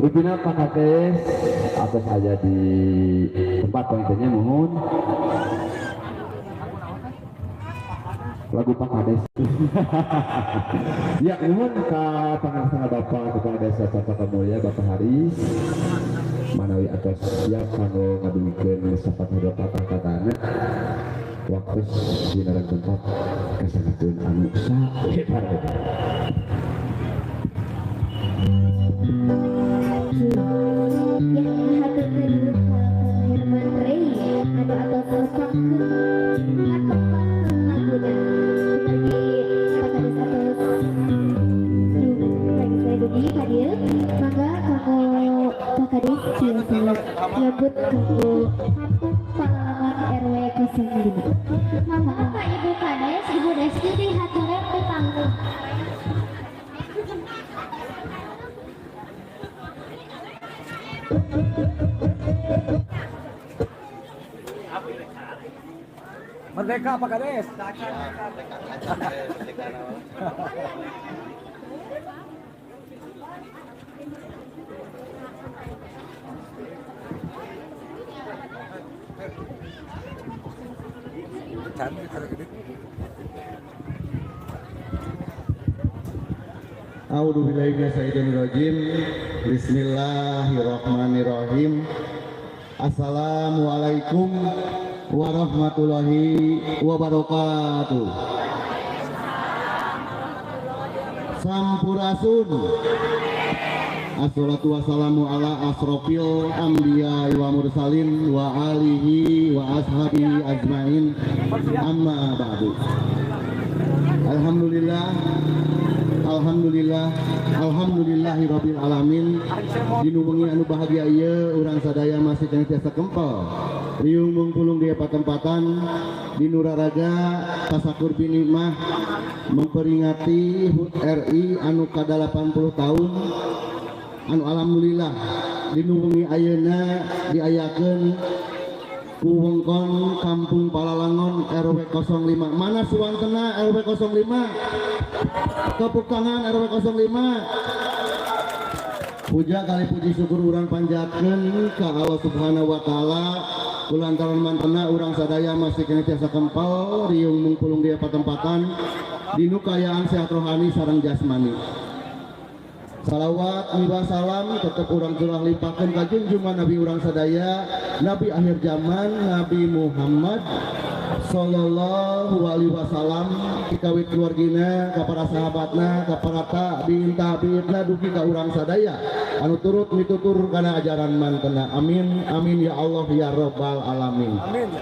Rupina Pak Kades atas aja di tempat poinnya mohon lagu Pak Kades. Ya, mohon ke pangaksana Bapak Kepala Desa Campaka Mulya Bapak Haris manawi atas siap kanggo ngadugikeun sapatah dua patah katana waktu sinaran tempat kasangakeun anu sahebar-hebar. Ya, haturkeun nuhun ka Kang Herman Rey anu atos nepangkeun ngatepangkeun laguna. Kumargi Pak Kades atos saya dugi ka dieu, mangga kanggo Pak Kades tiasa nyambut kanggo Kampung Palalangon RW 05. Mangga Pak Ibu Kades, Ibu Desti dihaturan di panggung. Merdeka Pak Kades. A'udzubillahi minasyaitonirrajim. Bismillahirrahmanirrahim. Assalamualaikum warahmatullahi wabarakatuh. Sampurasun. Assalatu wassalamu ala asrofil anbiya wa mursalin wa alihi wa ashabihi ajmain. Amma ba'du. Alhamdulillah, alhamdulillah, alhamdulillahirabbil alamin. Dinu wengi anu bahagia ieu urang sadaya masih keneh tiasa kempel riung mungpulung di patempatan dinu raraga tasakur binikmah memperingati HUT RI anu ka-80 tahun anu alhamdulillah dinu wengi ayeuna diayakeun ku wengkon Kampung Palalangon RW 05. Mana suwantena RW 05? Tepuk tangan RW 05. Puja kali puji syukur urang panjatkeun ka Allah Subhanahu wa taala kulantaran mantena urang sadaya masih keneh tiasa kempel riung mungpulung di patempatan dinu kaayaan sehat rohani sareng jasmani. Salawat miwah salam tetep urang curah limpahkeun ka junjungan Nabi urang sadaya, Nabi akhir zaman Nabi Muhammad sallallahu alaihi wasallam, kawit keluargina, ka para sahabatna, ka para tabi'in tabi'ina dugi ka urang sadaya anu turut mitutur kana ajaran mantena. Amin amin ya Allah ya rabbal alamin. Amin.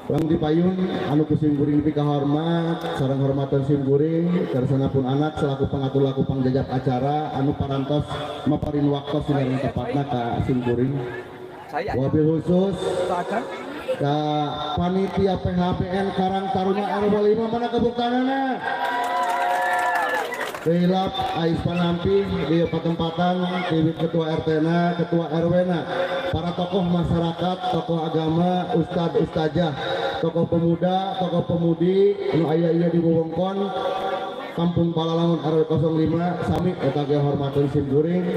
Urang dipayun anu ku simkuring pikahormat sareng hormatan simkuring karsana pun anak selaku pangatur laku pangjajap acara anu parantos maparin waktos sinareng tepatna ka simkuring. Wabil khusus ka panitia PHBN Karang Taruna RW 5 mana tepuk tanganna. Hilap Ais Panampi di patempatan di ketua RT na, ketua RW na, para tokoh masyarakat, tokoh agama, ustad ustazah, tokoh pemuda, tokoh pemudi anu aya ieu di wewengkon Kampung Palalangon RW 05 sami eta ge hormateun simkuring.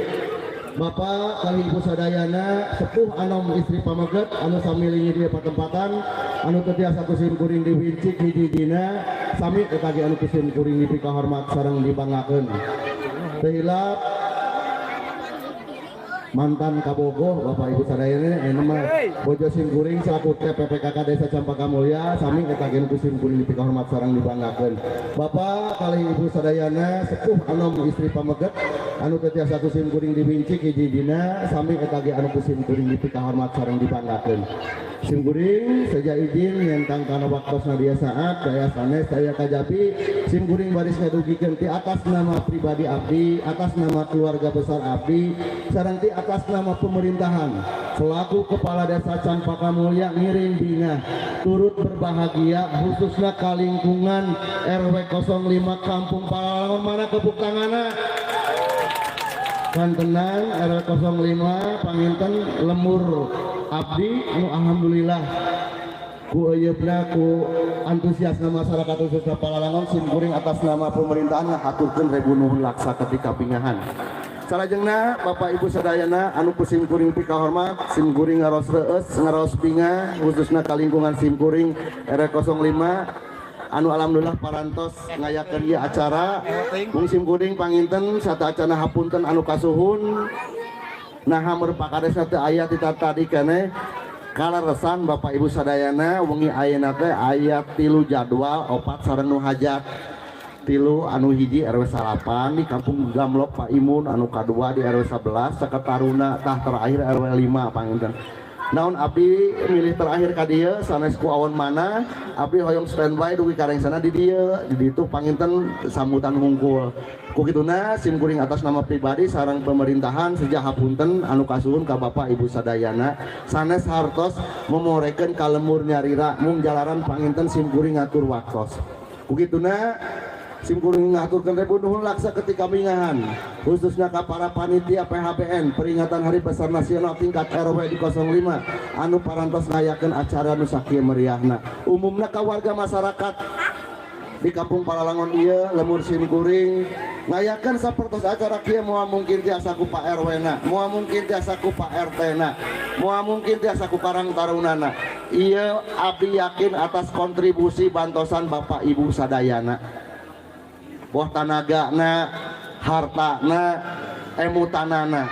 Bapak kali ibu sadayana sepuh anom istri pameget anu sami linggih di patempatan anu teu tiasa ku simkuring diwincik hiji-hijina sami eta ge anu ku simkuring dipikahormat sareng dibanggakeun. Teu hilap mantan kabogoh Bapak Ibu sadayana anu mah bojo simkuring selaku TPPKK Desa Campaka Mulya sami eta ge anu ku simkuring dipikahormat sareng dibanggakeun. Bapak kali ibu sadayana sepuh anom istri pameget anu teu tiasa ku simkuring diwincik hiji-hijina sami eta ge anu ku simkuring dipikahormat sareng dibanggakeun. Simkuring seja izin nyentang kana waktosna dia saat daya sanes daya kajabi simkuring baris ngadugikeun ti atas nama pribadi abdi, atas nama keluarga besar abdi, sareng ti atas nama pemerintahan selaku kepala desa Campaka Mulya ngiring bingah turut berbahagia khususnya ka lingkungan RW 05 Kampung Palalangon. Mana tepuk tanganna? Kantenan RW 05 panginten lemur abdi anu alhamdulillah ku euyeupna ku antusiasna masyarakat khususnya Palalangon simkuring atas nama pemerintahan ngahaturkeun ribu nuhun laksa ketika bingahan. Salajengna Bapak Ibu sadayana anu ku sim kuring pikahormat, sim kuring ngaros reueus, ngaros binga khususna ka lingkungan sim kuring RW 05 anu alhamdulillah parantos ngayakeun ieu acara. Mung sim kuring panginten sateuacanna hapunten anu kasuhun. Nah, meur Pak Kades teu aya ti tadi keneh. Kaleresan Bapak Ibu sadayana wengi ayeuna teh aya 3 jadwal, 4 sareng nu hajat. 3 anu hiji RW 9 di Kampung Gamlok Pak Imun, anu kadua di RW 11 Caket Taruna, tah terakhir RW 5 panginten. Naon abdi milih terakhir ka dieu sanes ku awon mana, abdi hoyong standby dugi ka rengsana di dieu, di ditu panginten sambutan hungkul. Ku kituna sim kuring atas nama pribadi sareng pemerintahan sejak hapunten anu kasuhun ka Bapak Ibu sadayana sanes hartos memorekeun ka lemur nyarira mung jalaran panginten sim kuring ngatur waktos. Ku kituna sim kuring ngaturkeun ribu nuhun laksa ketika mingahan khususnya ka para panitia PHBN peringatan Hari Besar Nasional tingkat RW di 05 anu parantos ngayakeun acara nu sakieu meriahna. Umumna ka warga masyarakat di Kampung Palalangon ieu lemur sim kuring ngayakeun sapertos acara kieu moal mungkin tiasa ku Pak RW na, moal mungkin tiasa ku Pak RT na, moal mungkin tiasa ku Karang Tarunana. Ieu abdi yakin atas kontribusi bantosan Bapak Ibu sadayana. Boh tanagana, hartana, emutanana.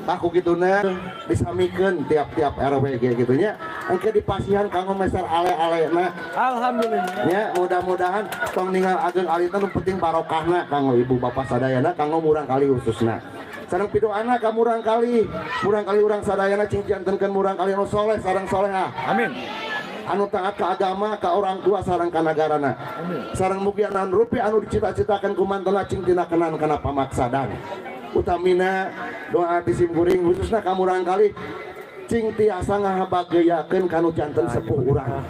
Tah ku kituna disamikeun tiap-tiap RW ge kitu nya. Engke dipasihan kanggo meser ale-alena. Alhamdulillah. Nya mudah-mudahan tong ninggal ageung alita nu penting barokahna kanggo ibu bapak sadayana, kanggo murang kali khususna. Sareng pidoana ka murang kali urang sadayana cing jantenkeun murang kali nu soleh sareng solehah. Amin. Anu taat ka agama, ka orang tua sareng ka nagarana. Sareng mugi naon rupi anu dicita-citakeun ku mantena cing tinakenan kana pamaksadan. Utamina doa ti sim kuring khususna ka murang kali cing tiasa ngabahagiakeun kanu janten sepuh urang.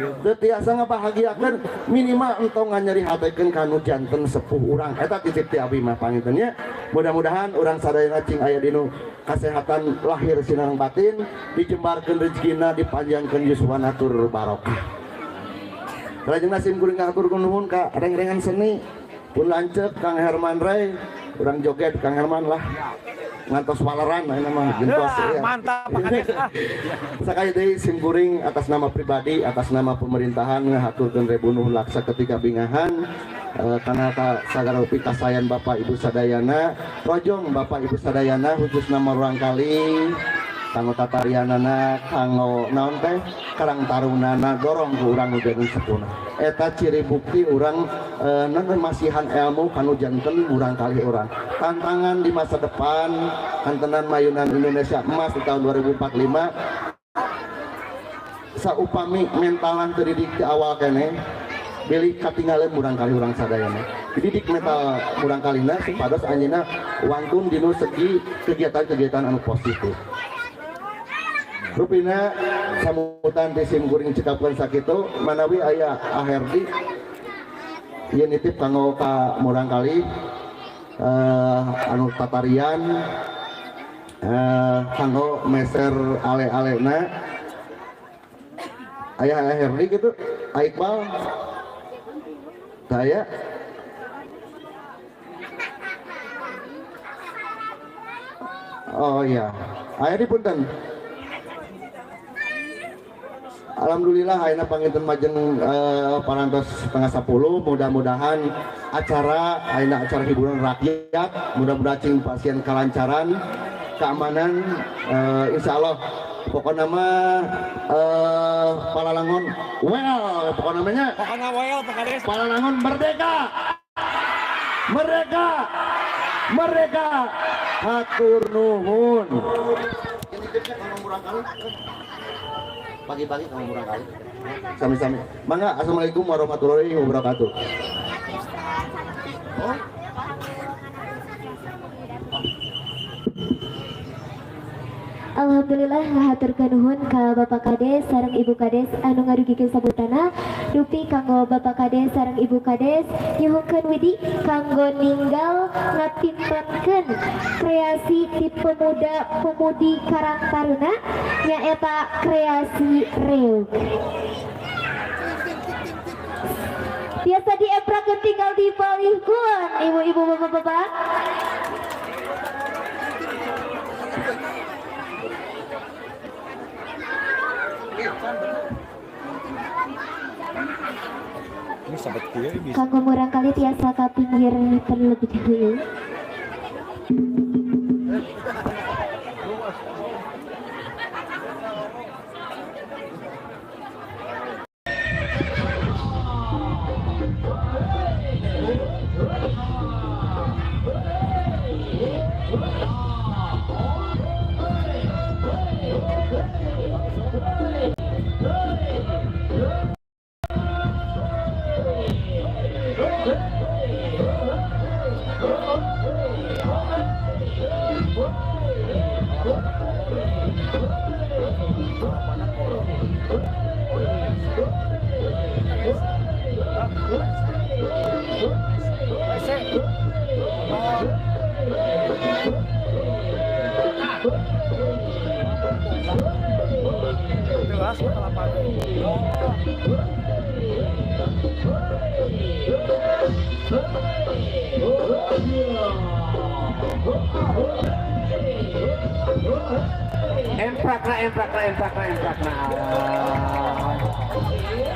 Teu tiasa ngabahagiakeun minimal entong nganyerihatekeun kanu janten sepuh urang. Eta titip ti abi mah panginten nya. Mudah-mudahan urang sadayana cing aya dinu kasehatan lahir sinareng batin, dijembarkeun rezekina, dipanjangkeun yuswana tur barokah. Salajengna sim kuring ngahaturkeun nuhun ka reng-rengan seni pun lanceuk Kang Herman Ray, urang joget Kang Herman lah. Ngantos waleran ayeuna mah gentos ya. Mantap Pak Kades. Sakali deui sim kuring atas nama pribadi, atas nama pemerintahan ngahaturkeun ribu nuhun laksa ketika bingahan karena sagala rupi kasayan Bapak Ibu sadayana, rojong Bapak Ibu sadayana khususna murang kali kanggo tatarianana, kanggo naon teh Karang Tarunana dorong ku urang nu janten sepuhna. Eta ciri bukti urang naon masihan ilmu kanu janten murang kali urang. Tantangan di masa depan kantenan mayunan Indonesia emas di tahun 2045 saupami mentalan terdidik di awal keneh bilih katinggalan murang kali urang sadayana. Dididik mental murang kalina supados anjeunna wantun dinu segi kegiatan-kegiatan anu positif. Rupina sambutan ti sim kuring cekapkeun sakitu manawi aya Aherdi ieu nitip kanggo ka murang kali anu tatarian kanggo meser ale-alena aya Aherdi gitu Iqbal saya. Oh iya, Aherdi punten. Alhamdulillah ayeuna panginten majeng parantos 9:30, mudah-mudahan acara ayeuna acara hiburan rakyat mudah-mudahan cing pasien kalancaran keamanan, insyaallah pokokna mah Palalangon well, pokokna mah nya pokokna well Pak Kades. Palalangon merdeka, merdeka, merdeka, hatur nuhun. Pagi-pagi kamu murang kali. Sami-sami. Mangga, assalamualaikum warahmatullahi wabarakatuh. Oh. Alhamdulillah ngahaturkeun nuhun ka Bapak Kades sareng Ibu Kades anu ngadugikeun sabutana dupi kanggo Bapak Kades sareng Ibu Kades nyuhunkeun widi kanggo ninggal ngatintonkeun kreasi ti pemuda pemudi Karang Taruna nyaeta kreasi reog. Biasa dieprakeun tinggal di palih kulon ibu-ibu bapak-bapak. Ini sahabat kieu bisa. Kanggo murangkali tiasa ka pinggir terlebih dahulu. Emprakna, emprakna, emprakna, emprakna.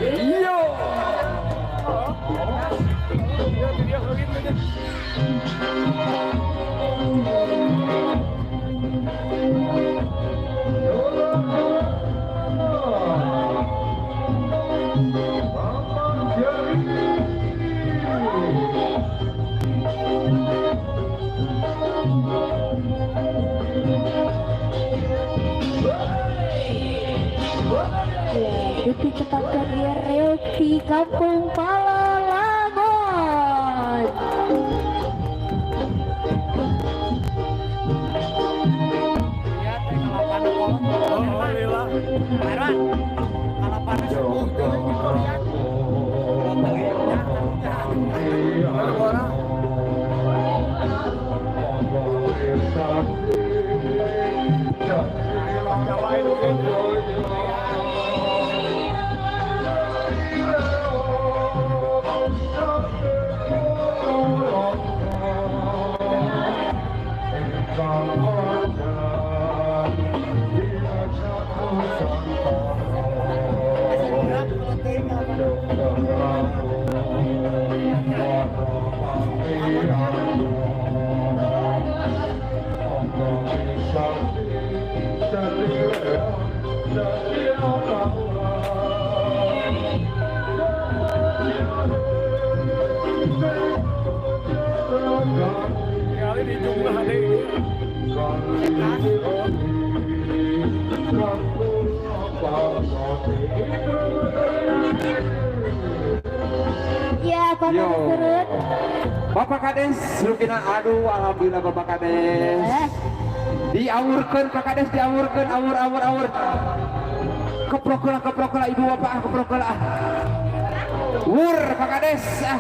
Yo. Dupi tetapkan reog di Kampung Palalangon. Ya, Pak Kades. Bapak Kades, rukina aduh, alhamdulillah Bapak Kades. Diawurkeun Pak Kades, diawurkeun, awur awur awur. Keprok lah ibu bapak, keprok lah. Wur Pak Kades. Ah.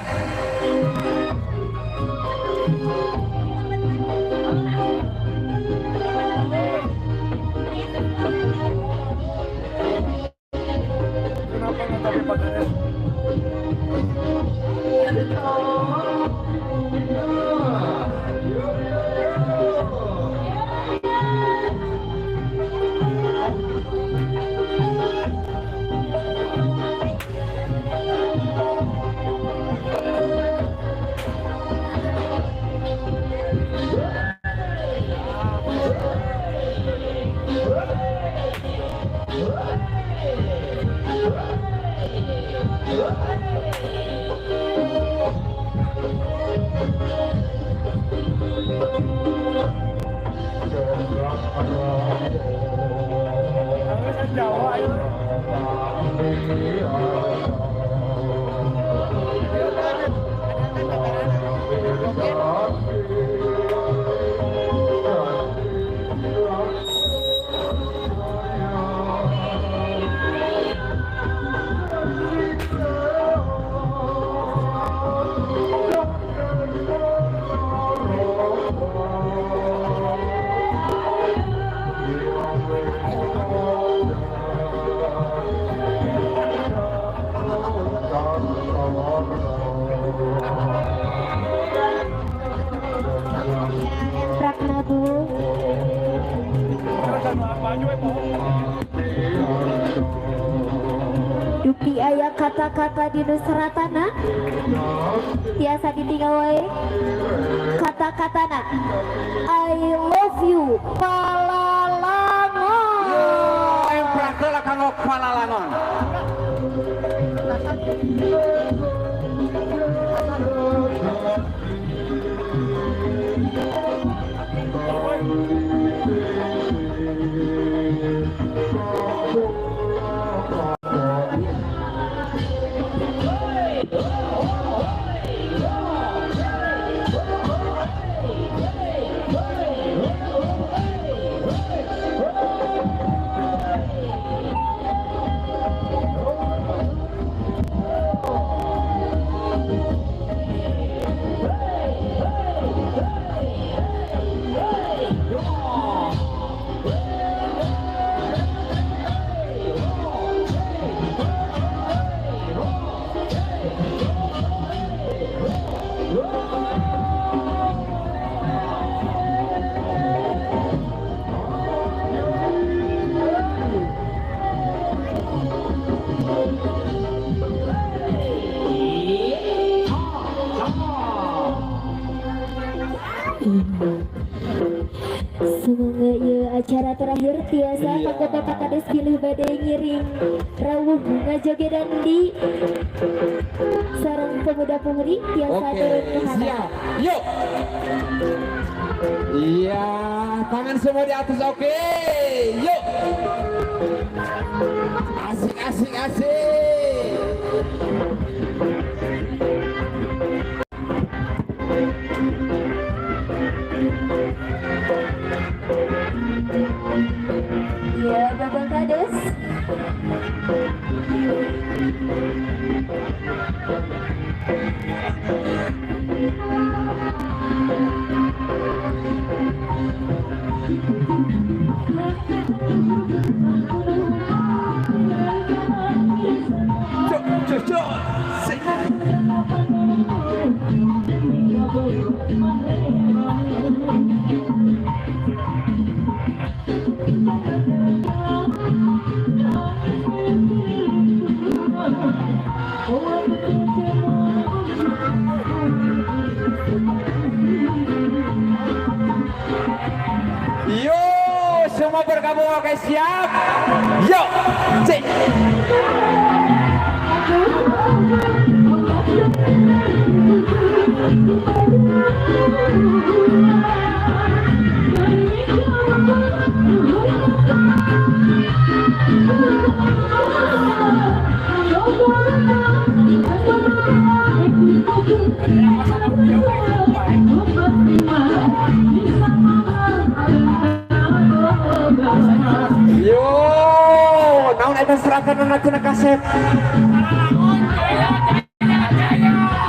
Kenapa nggak tapi Pak Kades? Prakna Bu. Dupi aya kata-kata di nusratana tiasa ditinggal wae kata-katana I love you Palalangon. Yo, emprak heula kanggo Palalangon. Semoga ya acara terakhir tiasa kanggo Bapak Kades pilih badai ngiring rawuh ngajogedan di sareng pemuda-pemudi tiasa turun ke hadapan. Siap. Yuk. Iya, tangan semua di atas, oke. Yuk. Asik asik asik. Ya, Bapak Kades. Cuk, cuk, cuk. Sik. Yo, semua bergabung, oke siap. Yo, cek. Yo, naon eta serakan cenah kasep.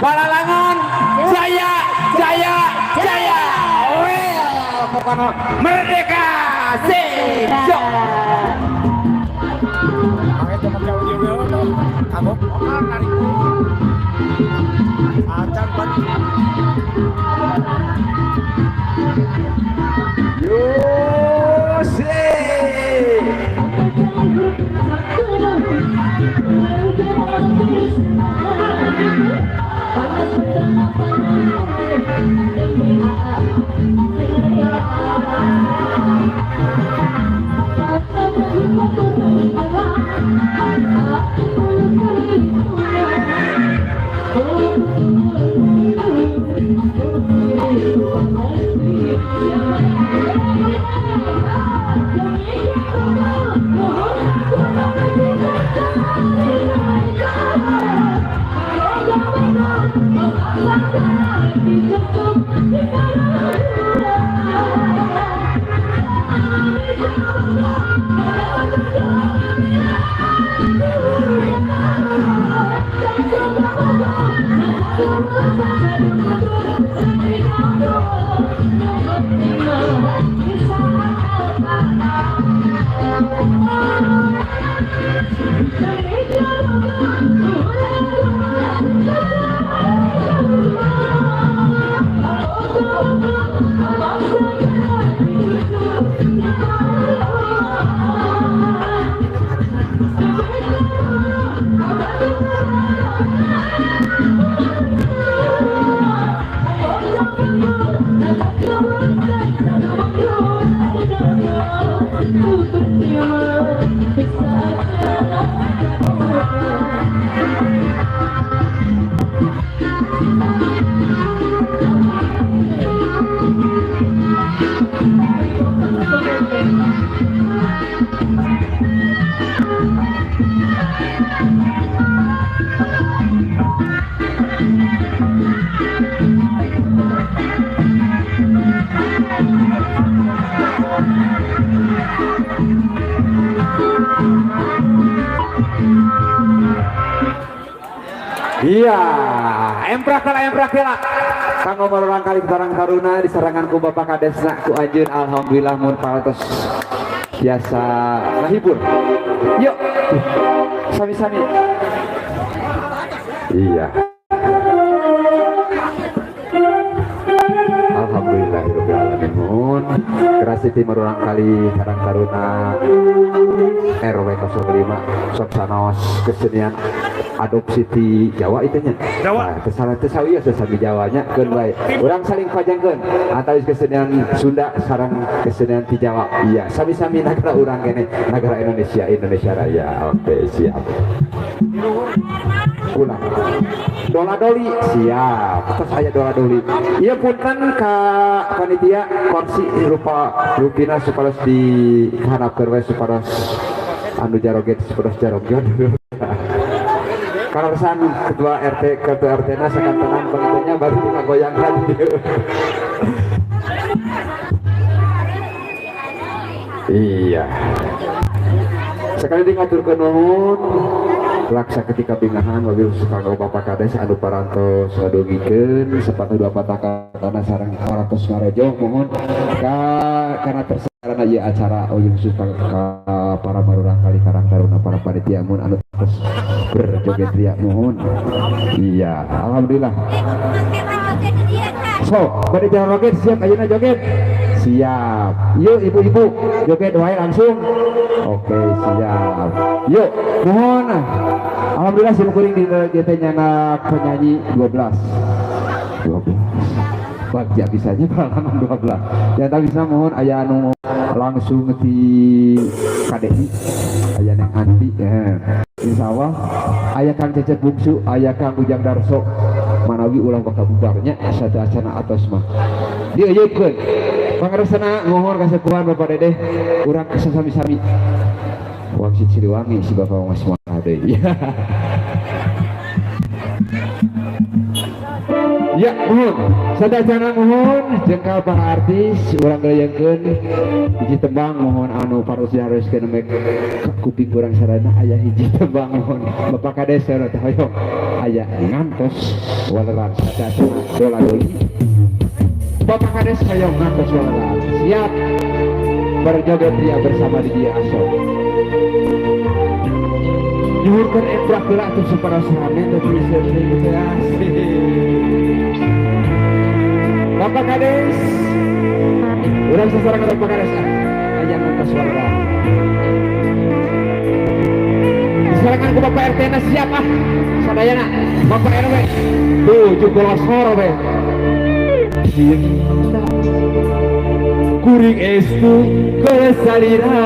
Palalangon jaya jaya jaya. Well, pokoknya merdeka. Sik. Yo. Yo, sik. Iya, emprak lah, emprak lah. Kanggo marurang kali Karang Taruna disarangan ku Bapak Kadesna ku anjeun, alhamdulillah mun parantos biasa ngahibur. Yuk, sami-sami. Iya. Alhamdulillahirabbil alamin. Mun kerasi ti marurang kali Karang Taruna RW 05 sok sanos kesenian adopsi di Jawa itu nya. Jawa. Nah, kesalahan teh sawios sami Jawanya keun bae. Urang saling pajangkeun antawis kesenian Sunda sareng kesenian ti Jawa. Iya, sami-sami nagara urang kene, nagara Indonesia, Indonesia Raya. Oke, siap. Ulah. Dola doli siap. Terus aya dola doli. Ieu punten ka panitia kursi rupa rupina supados dihanapkeun we supados anu jaroget supados jaroget. Kaleresan ketua RT, ketua RT na sakantenan pengitunya baru ngagoyangkan. Iya. Sekali deui ngaturkeun nuhun laksa ketika bingahan wabil khusus kanggo Bapak Kades anu parantos ngadugikeun sepatu dua patah katana sareng parantos ngarojong mohon ka karena tersarana ieu acara wabil khusus ka para marurang kali Karang Taruna para panitia mun anu terus berjoget ria mohon. Iya, alhamdulillah. So, bade joget siap ayeuna joget. Siap. Yuk ibu-ibu joget wae langsung. Oke, siap. Yuk, mohon. Alhamdulillah sim kuring di GT nyana penyanyi 12. 12. Bagja bisanya pengalaman 12. Ya tak bisa mohon aya anu langsung di KDI aya neng anti. Insyaallah aya Kang Cecep Bungsu, aya Kang Ujang Darso manawi ulah bakal bubarnya satu acana atos mah. Dieuyeupkeun. Pangaresana mohon kasepuhan Bapak Dedeh urang sami-sami. Wangsit Siliwangi si Bapak Mas Muhammad deui. Ya, mohon. Sadacana mohon jengkal para artis urang gayengkeun hiji tembang mohon anu paros diharuskeun mek kuping urang sarana aya hiji tembang mohon Bapak Kades sareng teh hoyong aya ngantos waleran sadacana dola doli. Bapak Kades hoyong ngantos waleran. Siap berjoget ria bersama di dia aso. Nyuhurkeun emprak heula atuh supaya rame teh bisa teh asik. Bapak Kades, urang sasarangan Bapak Kades ah. Aya ngantos waleran. Disarangan ku Bapak RT na siap ah. Sadayana Bapak RW. Tuh jugolosor we. Cinta kuring estu kesalira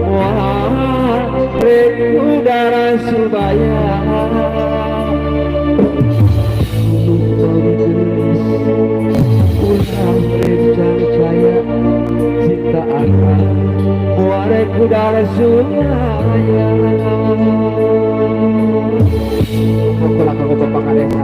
moal rek udara subaya. Cinta akan muarek udara subaya. Aku lakukan Bapak Kades.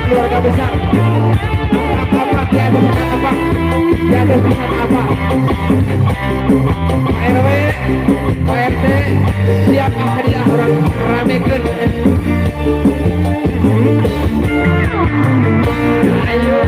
Keluarga besar. Pak RT siap hadiah urang ramekeun. Ayo.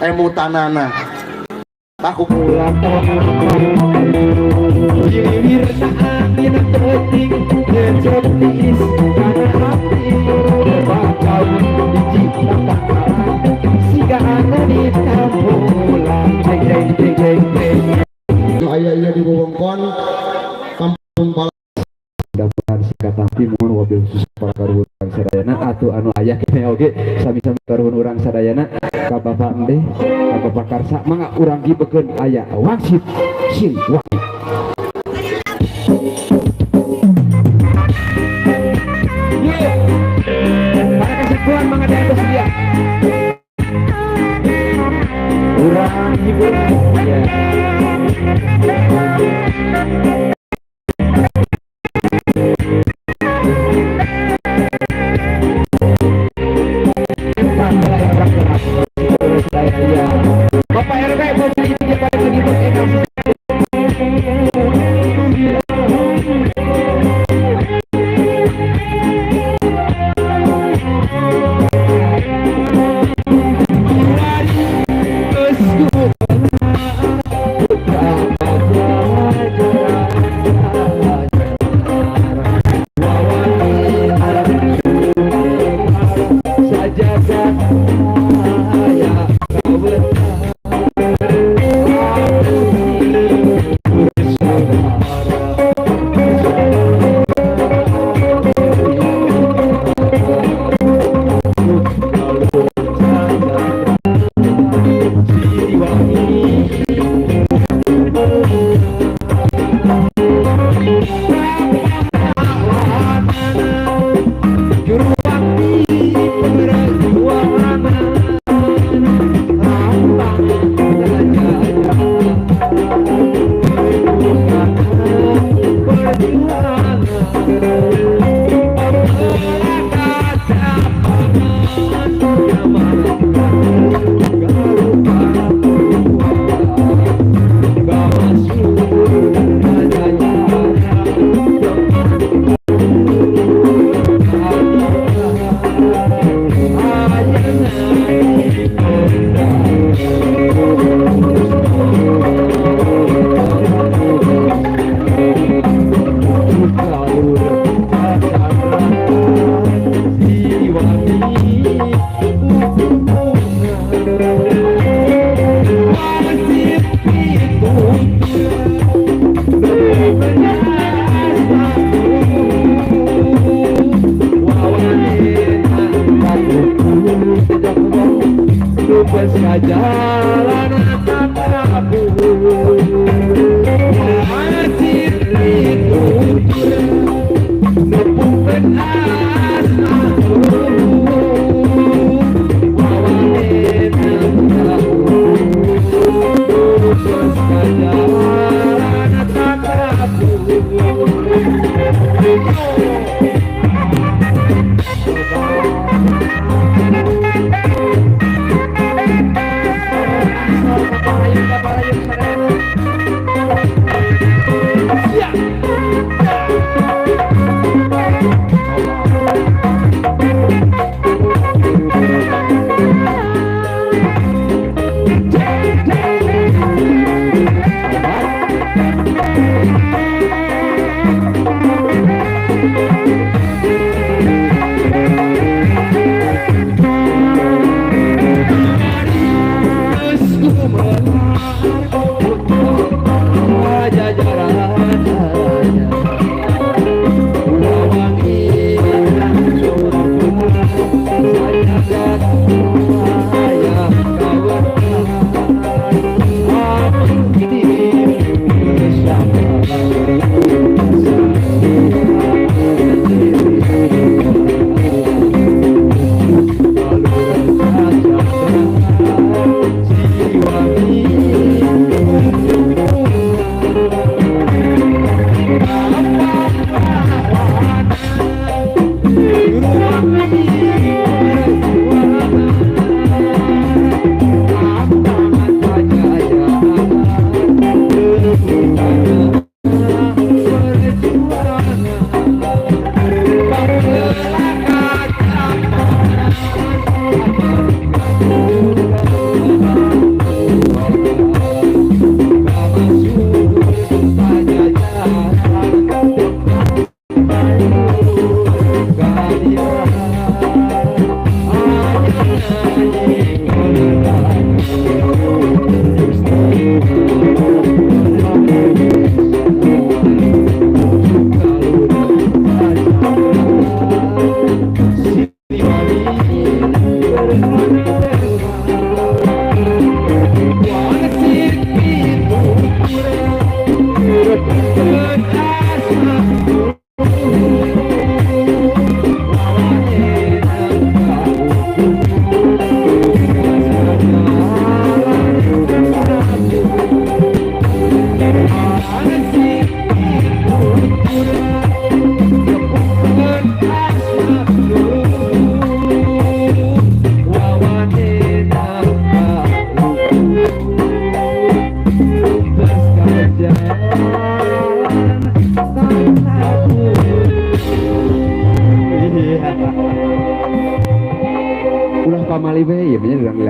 Emutanana takut aya ieu di wewengkon Kampung Pala. Mudah-mudahan sikatampi mohon wabil khusus para karuhun urang sadayana atuh anu aya kene oge sami-sami karuhun urang sadayana ka Bapak Ende ka Bapak Karsa mangga urang gibekeun aya wangsit sin wangi. Para kesepuhan mangga di atas dia. Urang hibur ya. Bapak RW mau jadi tiga kali mengikut enak.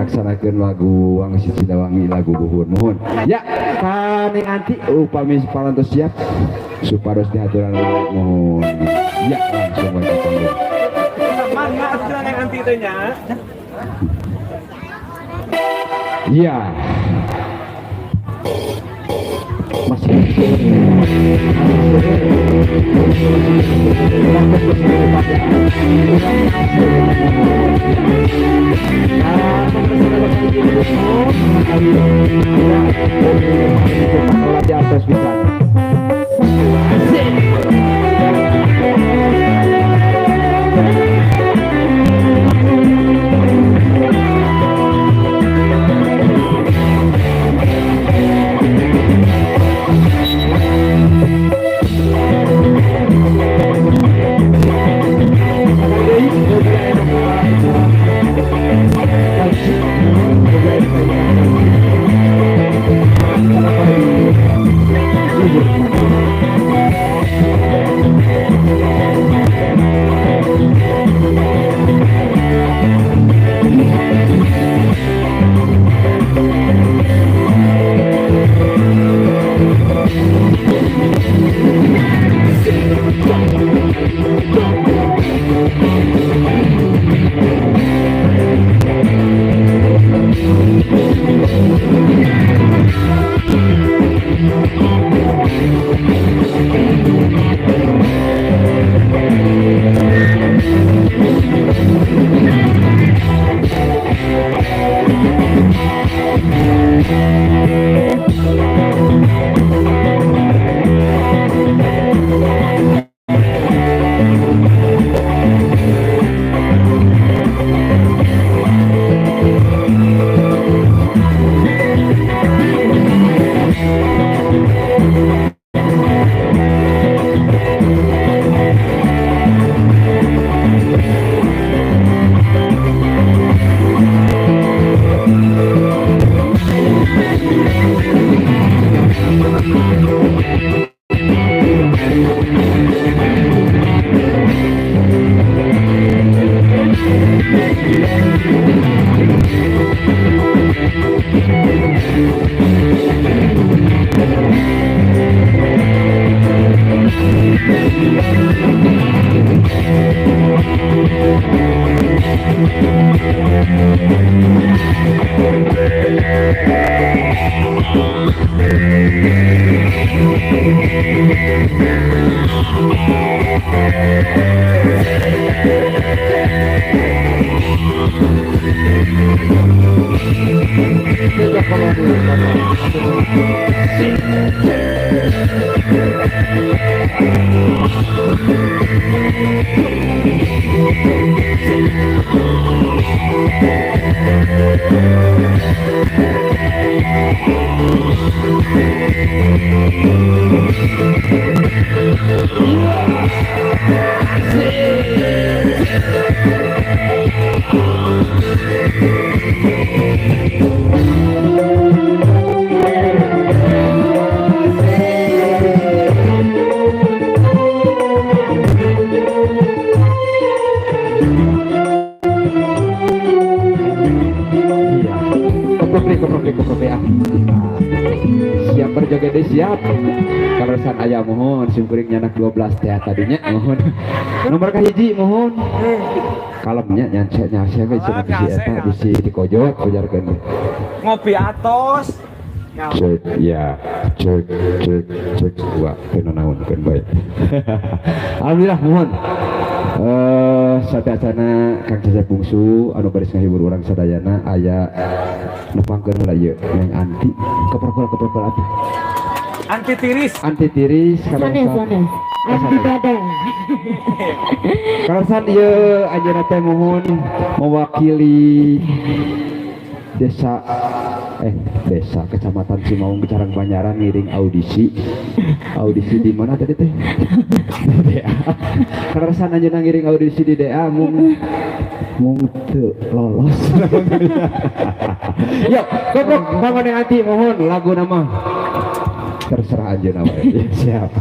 Ngalaksanakeun lagu Wangsit Sidawangi, lagu buhun. Mohon ya ka Neng Anti upami parantos siap supados dihaturan, mohon ya langsung wae ka panggung. Mangga atuh Neng Anti teh nya. Iya. Masih di atas bisa. Iya. Koprok koprok koprok ya. Siap berjoget deh, siap. Kaleresan aya mohon simkuring nyanak 12 teh tadinya mohon. Nomor kahiji mohon. Kalemnya nyanse nyanse we cenah bisi eta bisi dikojot ujarkeun. Ngopi atos. Cek ya, cek cek cek dua teu naonkeun bae. Alhamdulillah mohon. Sateuacana Kang Cecep Bungsu anu baris ngahibur urang sadayana aya nepangkeun heula ieu Neng Anti keprokol atuh. Anti tiris. Anti tiris Sanes sanes. Anti badai. Kaleresan ieu anjeunna teh mohon mewakili desa desa Kecamatan Cimaung Carang Banyaran ngiring audisi. Audisi di mana tadi teh? Di DA. Kaleresan anjeunna ngiring audisi di DA mung mung teu lolos. Yuk, goblok bangun yang hati mohon lagu nama terserah anjeunna wae. Siap.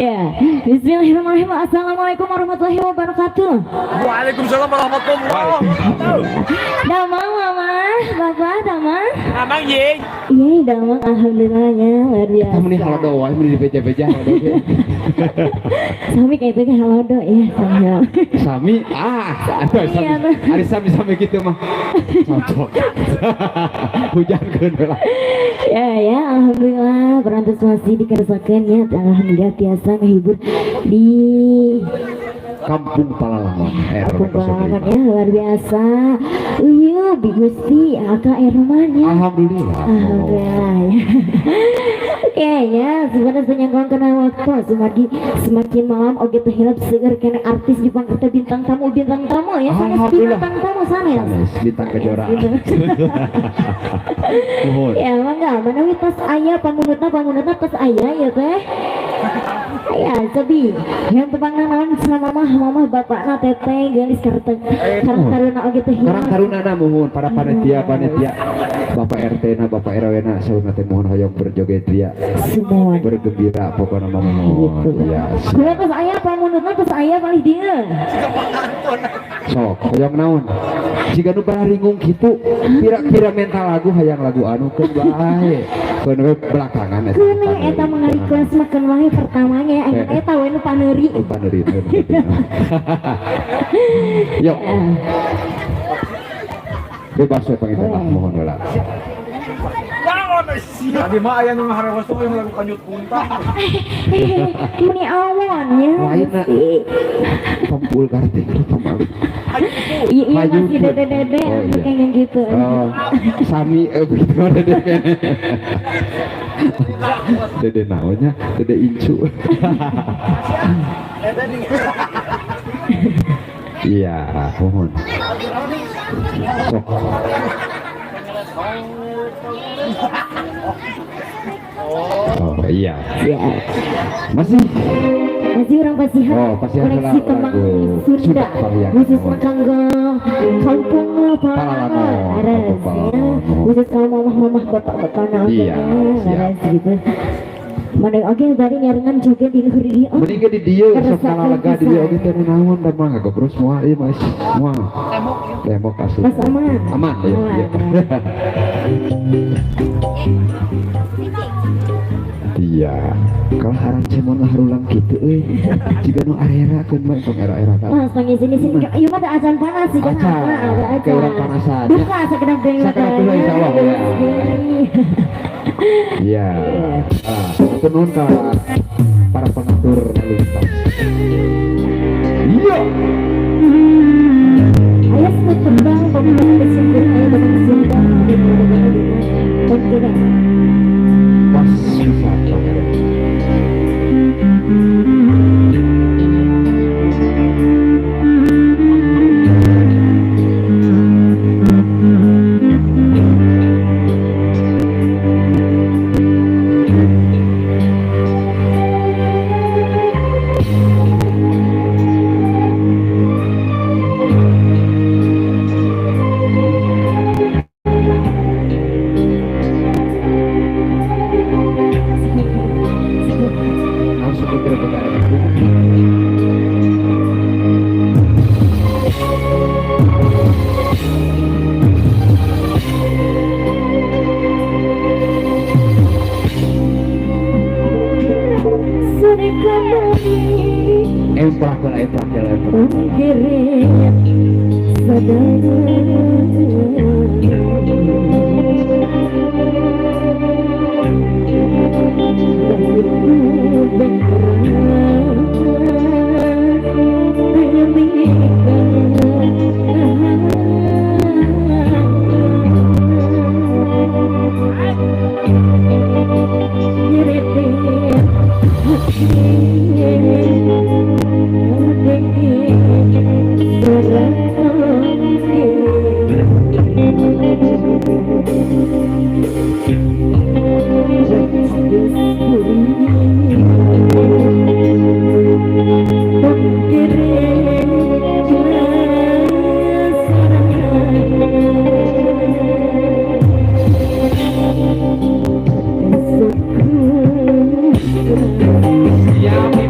Ya, bismillahirrahmanirrahim. Assalamualaikum warahmatullahi wabarakatuh. Waalaikumsalam warahmatullahi wabarakatuh. Damang mama. Bapak Damang. Amang ye. Iya, Damang alhamdulillah ya, luar biasa. Kamu nih halodo wae meni dibeja-beja halodo ge. Sami kayak itu halodo ya, sami. Sami ah, aduh, sami. Ari sami-sami gitu mah. Cocok. Hujankeun heula. Ya ya, alhamdulillah perantos masih dikerjakan ya, alhamdulillah biasa ngehibur di Kampung Palalangon Kampung Palalangon ya, luar biasa. Iya, Bi Gusti, Aka Erman ya. Alhamdulillah. Alhamdulillah ya. Oke ya, sebenarnya penyangkong kena waktu semakin semakin malam oge teh hilap seueur kena artis di pangkat bintang tamu ya, sanes bintang tamu sanes. Sanes bintang kejora. Nuhun. Ya mangga, manawi tos aya pamunutna tos aya ya teh. Ya, sebi. Yang tepang naon sama mamah bapakna teteh geulis karteng. Karang taruna oge teh. Karang taruna muhun para panitia Bapak RT na Bapak RW na saurna teh mohon hoyong berjoget ria. Semua bergembira pokokna mah mohon. Ya. Kula tos aya pamunutna tos aya palih dieu. Sok hoyong naon? Jiga nu bararingung kitu, kira-kira mental lagu hayang lagu anu keun bae. Keun we belakangan eta. Keun eta mah request mah keun wae pertamanya ya, eta we nu paneuri. Oh, paneuri. Yuk. Bebas we panginten lah mohon heula. Tadi mah aya nu ngaharewos tuh yang lagu kanjut punta. Meni awon ya. Lainna. Pempul karting pemali. Iya masih dede-dede oh, iya. Kayaknya gitu. Oh, sami begitu dede kene. Dede naonnya, dede incu. Iya, mohon. Sok. Oh iya. Ya. Masih orang pasihan. Oh, pasihan koleksi tembang Sunda. Khusus kanggo kampung Palalangon. Khusus kaum mamah-mamah bapak-bapak iya, siap. Gitu. Mana oge bari nyarengan juga di luhur dieu. Mending ge di dieu sok kalalega di dieu oge teh naon da mah ngagobrol semua ieu mas. Moal. Tembok asli. Mas aman. Aman ya. Iya. Kalau haran cemon lah harulang kitu euy. Jiga nu arera keun mah tong era-era ka. Mas panggil sini sini. Ieu mah teu acan panas sih kan. Acan. Ke urang panasan. Duka sakedap deui. Sakedap deui insyaallah ya. Iya. Nuhun ka para pengatur lalu lintas. Iya. Ayo sebut tembang pemuda bersyukur ayo tembang Sunda. Pas bisa pangeran. Siap.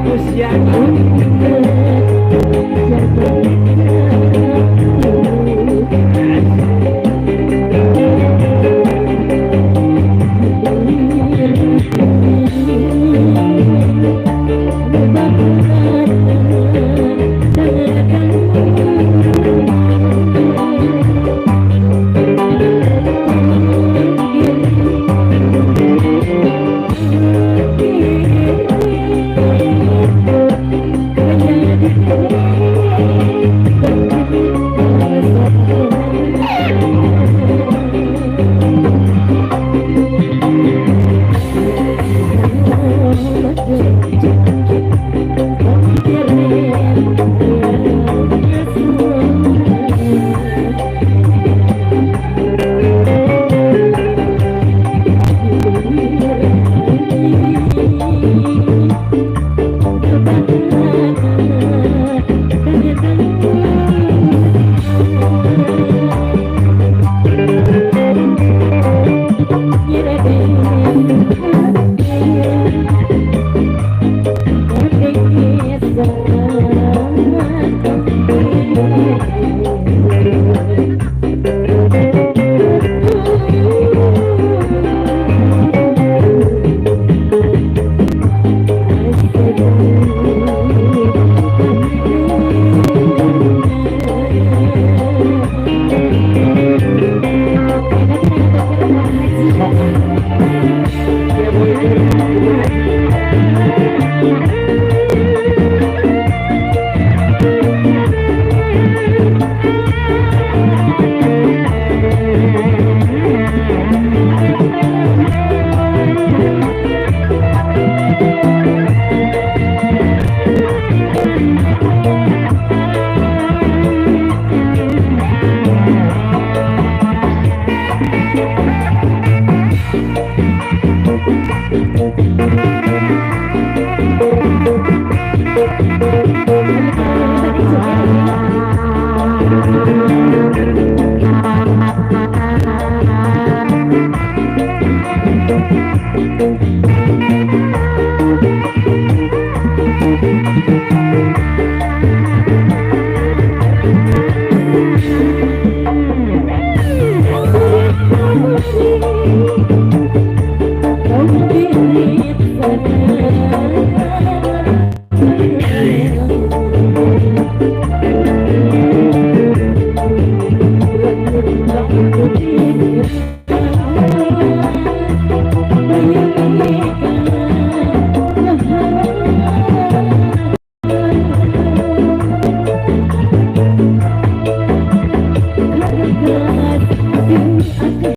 Thank